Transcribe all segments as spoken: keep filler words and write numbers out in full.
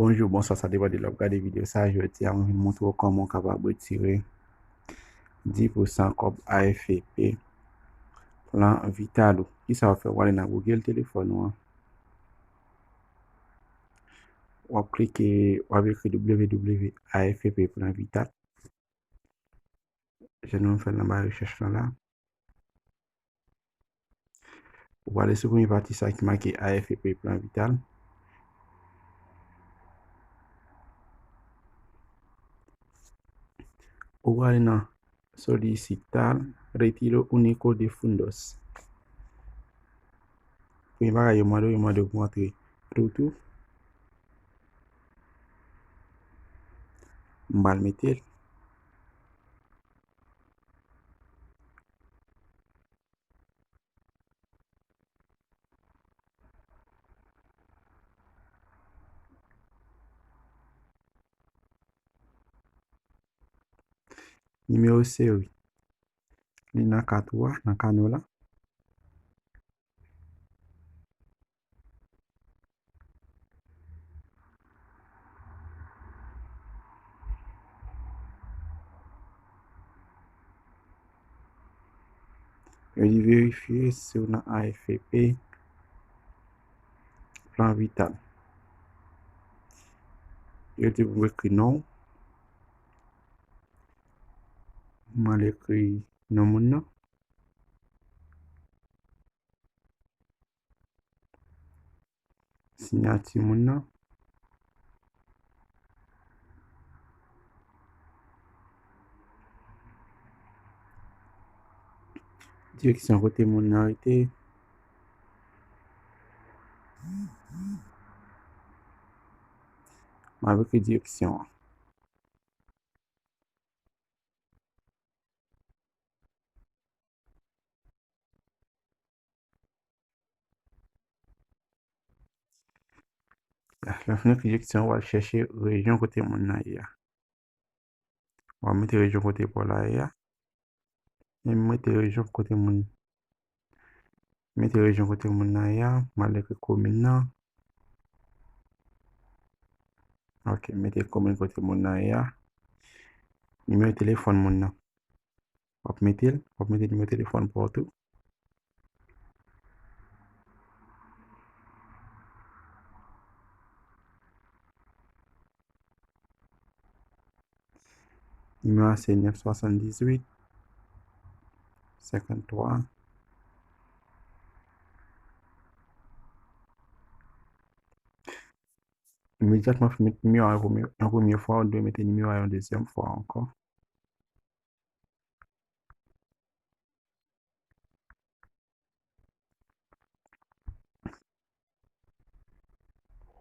Bonjou, bonswa, sa depann de lè w ap gade videyo sa. Jodi a, mwen vin montre w kòman w kapab retire dis pousan kòb A F P P plan vital ou. Kisa w ap fè? W ale nan Google telefòn ou an. W ap klike, w ap ekri W W W A F P P plan vital. Jan nou fè l nan ba rechèch lan la. Ou prale sou premye pati sa ki make A F P P plan vital. Ou prale nan solicitar retiro único de fondos. Premye bagay yo mande w, yo mande w pou antre Pluto. M pral mete l. Nimewo seri. Li nan kat ou a, nan kano la. Yo di verifye si w nan A F P P plan vital. Yo di pou w ekri non w. M al ekri non moun nan. Siyati moun nan. Direksyon kote moun nan rete. M ap ekri direksyon an. Lè w fin ekri direksyon, w al chèche rejyon kote moun nan ye a. W al mete rejyon kote pa w la ye a. E m mete rejyon kote moun, mete rejyon kote moun nan ye a. M al ekri komin nan. Ok, mete komin kote moun nan ye a. Nimewo telefòn moun nan. W ap mete l, w ap mete nimewo telefòn pa w tou. Nimewo a se nèf swasanndizuit, senkanntwa. Imedyatman w fin met nimewo a yon premye, yon premye fwa, ou dwe mete nimewo a yon dezyèm fwa ankò.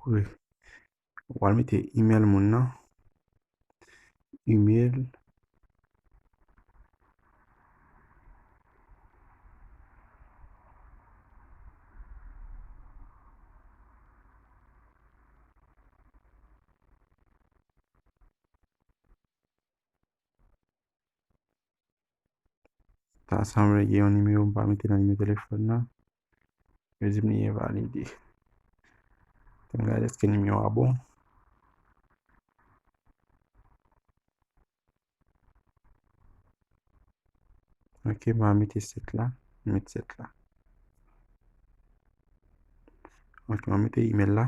Wi. W al mete email moun nan. Email. Ta sanble gen yon nimewo m pa mete nan nimewo telefòn nan. Yo di m li envalide. Fè m gade èske nimewo a bon. Ok, m a mete sèt la. M met sèt la. Ok, m a mete email la.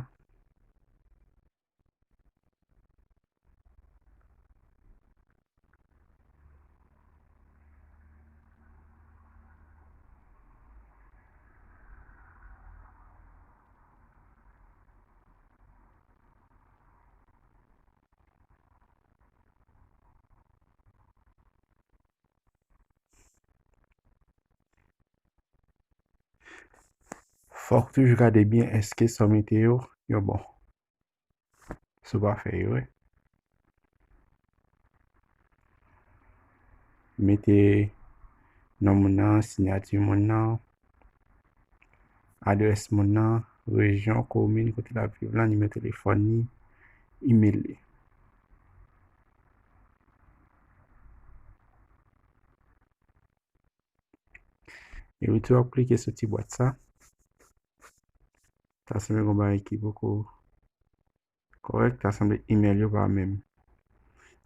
Fòk toujou gade byen èske sa w mete yo, yo bon. Si w pa fè erè. Mete non moun nan, siyati moun nan, adrès moun nan, rejyon, komin kote l ap viv lan, nimewo telefòn li, email li. Epi tou w ap klike sou ti bwat sa. Ta sanble gon bagay ki poko Kòrèk, ta sanble email yo pa menm.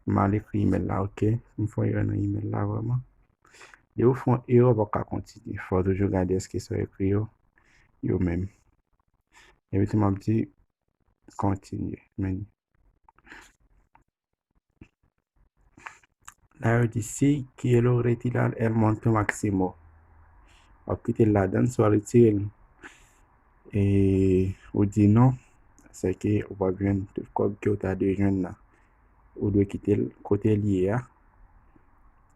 M al ekri email la, ok. M fè yon erè nan email la vrèman. Depi w fè yon erè, w pa ka kontinye. Fò w toujou gade èske sa w ekri yo, yo menm. Epi tou m ap di kontinye. Men la yo di si quiero retirar el monto máximo. W ap kite l ladan, si w al retire l, e ou di non, sèke ou p ap jwenn tout kòb ke w ta dwe jwenn nan. Ou dwe kite l kote l ye a.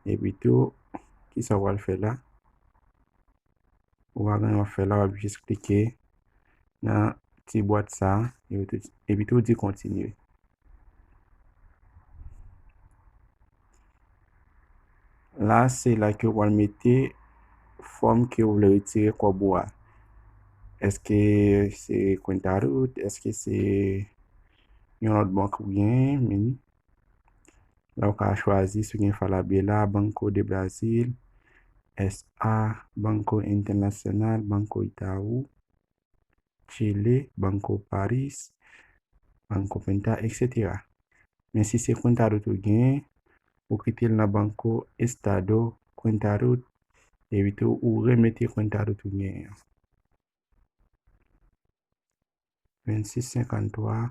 Epi tou, kisa w pral fè la? Ou pa gen anyen w ap fè la, w ap jis klike nan ti bwat sa a, epi tou, epi tou di kontinye. La, se la ke w pral mete fòm ke w vle retire kòb ou a. Èske se cuenta root? Èske se yon lòt bank ou genyen? Men la, ou ka chwazi si w gen Falabella, Banco do Brasil, S A, Banco Internacional, Banco Itaú, Chile, Banco Paris, Banco Penta, et cetera. Men si se cuenta root ou genyen, ou kite l nan Banco Estado, cuenta root, epi tou ou remete cuenta root ou genyen an. Vennsis senkanntwa.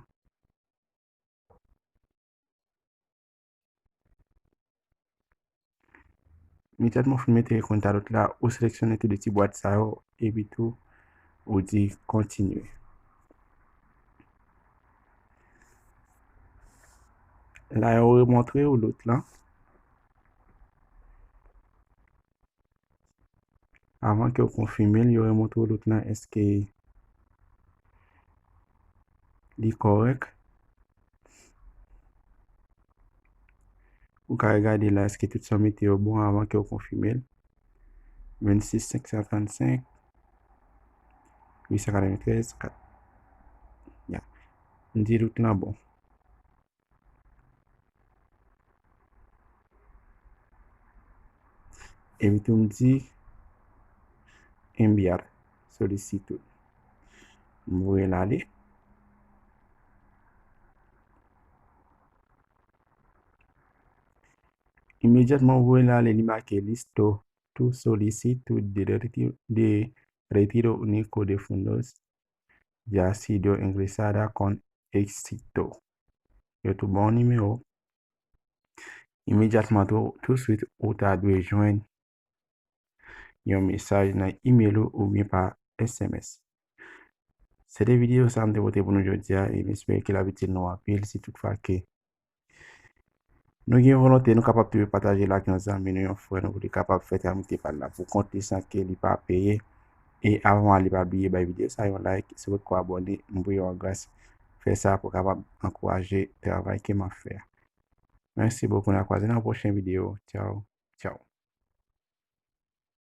Imedyatman w fin mete cuenta root la, ou seleksyone tou de ti bwat sa yo, epi tou ou di kontinye. La, yo remontre w lot lan. Avan ke w konfime l, yo remontre w lot lan, èske li kòrèk. Ou ka regade la, èske tout sa w mete yo bon avan ke w konfime l. Vennsis senk san trannsenk, uit san katreventrèz, kat. Ya. M di tout lan bon. Epi tou m di enviar solicitud. M voye l ale. Imedyatman m voye l ale, li make listo tu solicitud de reti-, de retiro único de fondos ya ha sido ingresada con éxito. Yo tou ba w nimewo. Imedyatman tou, touswit, ou ta dwe jwenn yon mesaj nan email ou oubyen pa S M S. Se te videyo sa a m te pote pou nou jodi a, e m espere ke l ap itil nou anpil. Si toutfwa ke nou gen volonte, nou kapab tou pataje l ak yon zanmi nou, yon frè nou, pou li kapab fè travay ki te pa l la pou kont li san ke li pa peye. E avan w ale, pa bliye bay videyo sa a yon like, si w potko abòne, m priye w an gras, fè sa pou w kapab ankouraje travay ke m ap fè a. Mèsi bokou, n a kwaze nan yon pwochen videyo. Tchaw, tchaw.